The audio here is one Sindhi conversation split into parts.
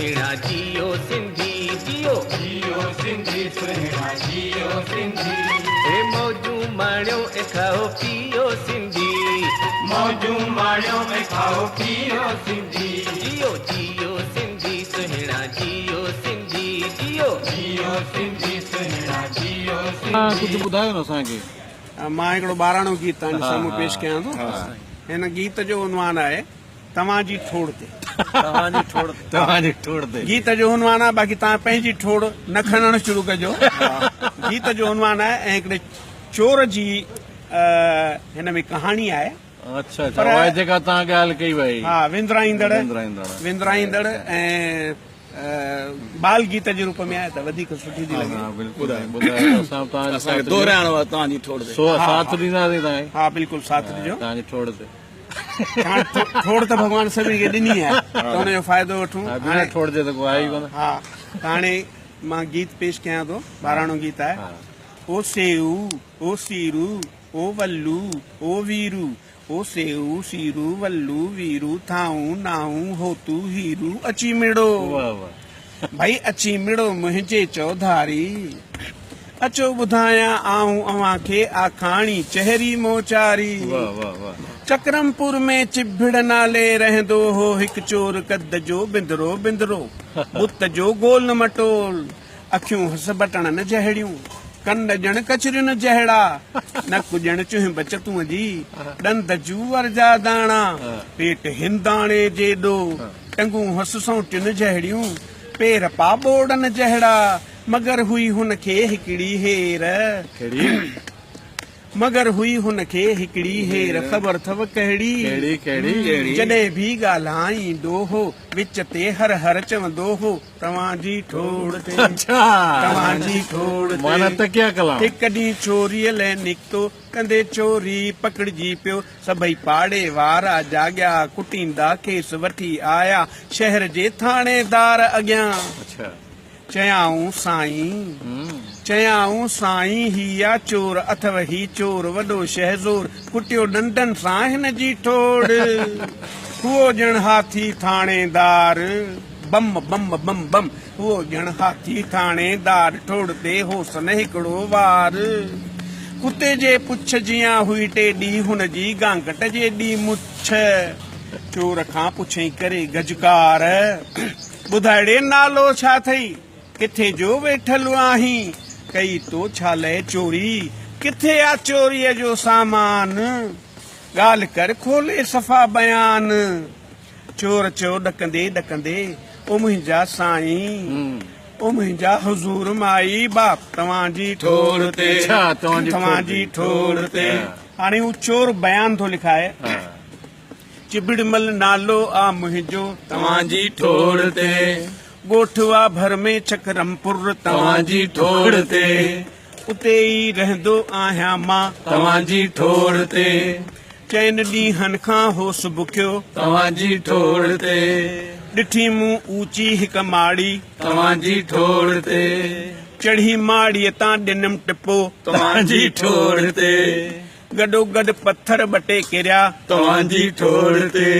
سهڻا جيئو سنڌي جيئو. جيئو سنڌي سهڻا جيئو سنڌي. هي موجون ماڻيو ۽ کائو پيئو سنڌي. موجون ماڻيو ۽ کائو پيئو سنڌي. جيئو جيئو سنڌي سهڻا جيئو سنڌي جيئو. جيئو سنڌي سهڻا جيئو سنڌي. ڪجهه ٻڌايو نه اسان کي. مان هڪڙو ٻاراڻو گيت توهان جي سامهون پيش ڪيان ٿو. هن گيت جو عنوان آهي توهان جي ٺوڙ تي. توهان جي ٺوڙ تي. توهان جي ٺوڙ تي. گيت جو عنوان آهي باقي توهان پنهنجي ٺوڙ نه کڻڻ شروع ڪجو. گيت جو عنوان آهي ۽ هڪڙي چور جي هن ۾ ڪهاڻي آهي. اڇا اڇا اها جيڪا توهان ڳالهه ڪئي وئي. ها وندرائيندڙ وندرائيندڙ ۽ بال گيت جي روپ ۾ آهي ته وڌيڪ سٺي ٿي لڳي. ها بلڪل ٻڌايو اسان توهان جي اسان کي دهرائڻو آهي توهان جي ٺوڙ تي. سو ساٿ ڏينداسين توهان کي. ها بلڪل ساٿ ڏجو. توهان جي ٺوڙ تي. ٺوڙ ته ڀڳوان سڀني کي ڏني آهي ته ان جو فائدو وٺون. ها بنا ٺوڙ جي ته ڪو آهي ئي ڪونه. ها ته هاڻي مان گيت پيش ڪيان ٿو ٻاراڻو گيت آهي. او سيئو او سيرو او ولو او ويرو او سيئو سيرو ولو ويرو ٿائون نائون هوتو هيرو اچي مڙو ڀئي اچي مڙو منهنجي چوڌاري اچو ٻڌايان آئون اوهان کي آکاڻي چهري موچاري چڪرمپور ۾ چڀڙ نالي رهندو هو هڪ چور قد جو بندرو بندرو بت جو گول مٽول اکيون هس بٽڻن جهڙيون، ڪن ڄڻ ڪچرين جهڙا، نڪ ڄڻ چهنب چتونء جي، ڏند جوئر جا داڻا، پيٽ هنداڻي جيڏو، ٽنگون هس سونٽين جهڙيون، پير پاٻوڙن جهڙا، مگر هئي هن کي هڪڙي هير. مگر هئي هن کي هڪڙي هير، خبر اٿو ڪهڙي؟ جڏهن به ڳالهائيندو هو، وچ تي هر هر چوندو هو. توهان جي ٺوڙ تي توهان جي ٺوڙ تي معنيٰ تڪيا ڪلام. هڪ ڏينهن چوريء لئه نڪتو، ڪندي چوري پڪڙجي پيو. سڀئي پاڙي وارا جاڳيا، ڪٽيندا کيس وٺي آيا شهر جي ٿاڻيدار اڳيان. چيائون سائين! چيائون سائين! هي آ چور اٿو، هي چور وڏو شهزور، ڪٽيو ڏنڊن سان هن جي ٺوڙ. هئو ڄڻ هاٿي ٿاڻيدار. بم بم بم بم هئو ڄڻ هاٿي ٿاڻيدار ٺوڙ تي هوس نه هڪڙو وار. ڪتي جي پڇ جيان هئي ٽيڏي هن جي گانگٽ جيڏي مڇ. چور کان پڇئين ڪري گجڪار ٻڌاء ڙي نالو ڇا ٿئي ڪٿي جو ويٺل آهين ڪئي تو ڇا لئه چوري ڪٿي آ چوريء جو سامان ڳالهه ڪر کولي صفا بيان. چور چيو ڏڪندي ڏڪندي، او منهنجا سائين، او منهنجا حضور مائي باپ توهان جي ٺوڙ تي، توهان جي ٺوڙ تي. هاڻي هو چور بيان ٿو لکائي، چٻڙمل نالو آ منهنجو، توهان جي ٺوڙ تي. ڳوٺ آ ڀر ۾ چڪرمپور، توهان جي ٺوڙ تي. اتي ئي رهندو آهيان مان. توهان جي ٺوڙ تي. چئن ڏينهن کان هوس بکيو. توهان جي ٺوڙ تي. ڏٺي مون اوچي هڪ ماڙي. توهان جي ٺوڙ تي. چڙهي ماڙيء تان ڏنم ٽپو. توهان جي ٺوڙ تي. گڏوگڏ پٿر ٻه ٽي ڪريا. توهان جي ٺوڙ تي.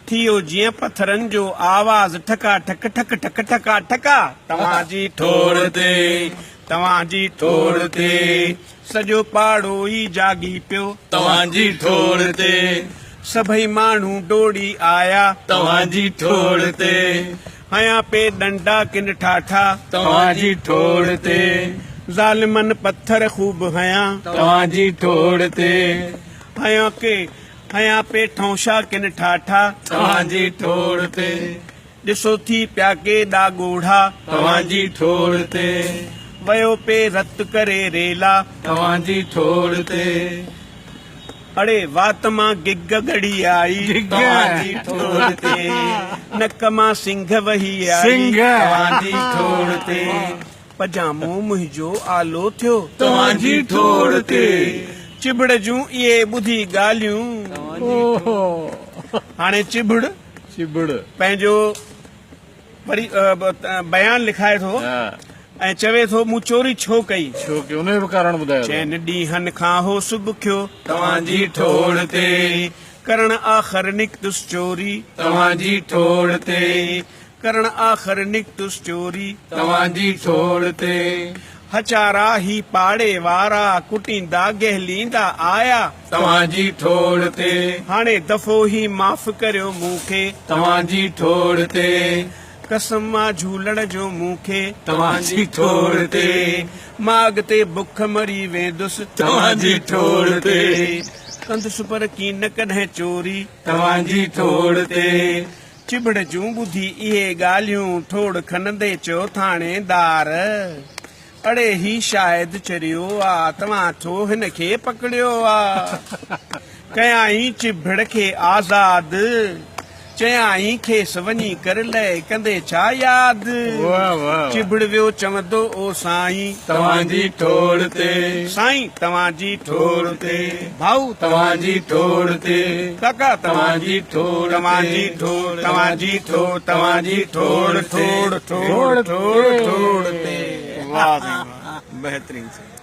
ٿيو جيئن پٿرن جو آواز ٺڪا ٺڪ ٺڪ ٺڪ ٺڪا ٺڪا. توهان جي ٺوڙ تي. توهان جي ٺوڙ تي. سڄو پاڙو ئي جاڳي پيو. توهان جي ٺوڙ تي. سڀئي ماڻهو ڊوڙي آيا. توهان جي ٺوڙ تي. هنيا پي ڏنڊا ڪن ٺاٺا. توهان جي ٺوڙ تي. ظالمن پٿر خوب هنيا. توهان جي ٺوڙ تي. هنيا ڪي هنيا پي ٺونشا ڪن ٺاٺا. توهان جي ٺوڙ تي. ڏسو ٿي پيا ڪيڏا ڳوڙها. توهان جي ٺوڙ تي. ويو پي رت ڪري ريلا. توهان جي ٺوڙ تي. اڙي وات مان گگ ڳڙي آئي. توهان جي ٺوڙ تي. نڪ مان سنگهه وهي آئي. توهان جي ٺوڙ تي. پجامو منهنجو آلو ٿيو. توهان جي ٺوڙ تي. چڀڙ جون اهي ٻڌي ڳالهيون. هاڻي چڀڙ. چڀڙ. پنهنجو وري بيان لکائي ٿو ۽ چوي ٿو مون چوري ڇو ڪئي؟ ڇو ڪئي ان جو به ڪارڻ ٻڌايو ٿو. چئن ڏينهن کان هوس بکيو. توهان جي ٺوڙ تي. ڪرڻ آخر نڪتس چوري. توهان جي ٺوڙ تي. ڪرڻ آخر نڪتس چوري. توهان جي ٺوڙ تي. هچارا هي پاڙي وارا، ڪٽيندا گهليندا آيا. توهان جي ٺوڙ تي. هاڻي دفعو هي معاف ڪريو مون کي. توهان جي ٺوڙ تي. قسم آ جهولڻ جو مون کي. توهان جي ٺوڙ تي. مان اڳتي بک مري ويندس. توهان جي ٺوڙ تي. ڪندس پر ڪين ڪڏهن چوري. توهان جي ٺوڙ تي. چڀڙ جون ٻڌي اهي ڳالهيون ٺوڙ کنندي چيو ٿاڻيدار، اڙي هي شايد چريو آ، توهان ڇو هن کي پڪڙيو آ؟ ڪيائين چڀڙ کي آزاد، چيائين کيس وڃي ڪر لئه ڪندي ڇا ياد؟ چڀڙ ويو چوندو او سائين. توهان جي ٺوڙ تي. سائين توهان جي ٺوڙ تي. ڀائو توهان جي ٺوڙ تي. ڪاڪا توهان جي ٺوڙ توهان جي ٺوڙ توهان جي ٺوڙ توهان جي ٺوڙ ٺوڙ ٺوڙ ٺوڙ ٺوڙ تي. واهه سائين واهه. بهترين سائين.